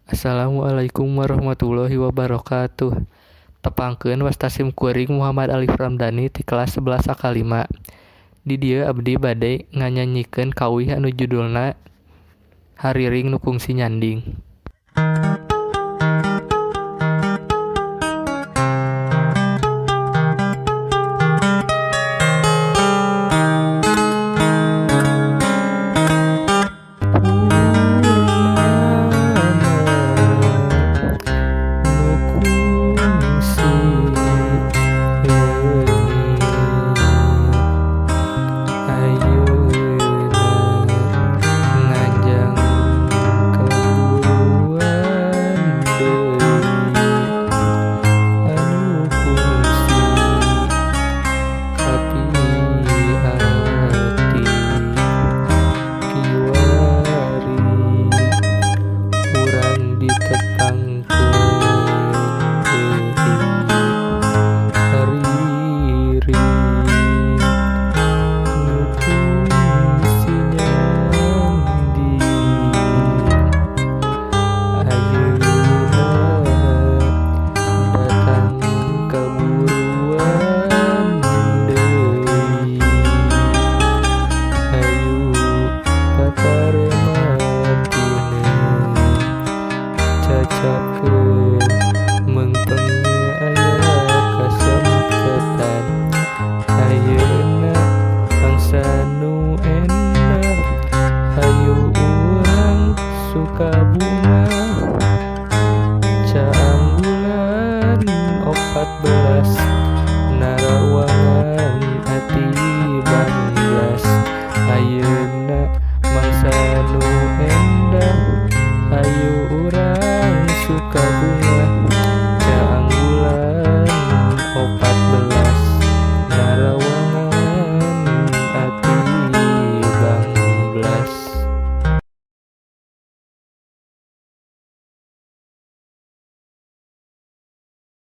Assalamualaikum warahmatullahi wabarakatuh. Tepangkeun wasta sim kuring Muhammad Alif Ramdhani ti kelas 11 AK5. Di dieu abdi bade nganyanyikeun kawih anu judulna Hariring Nu Kungsi Nyanding.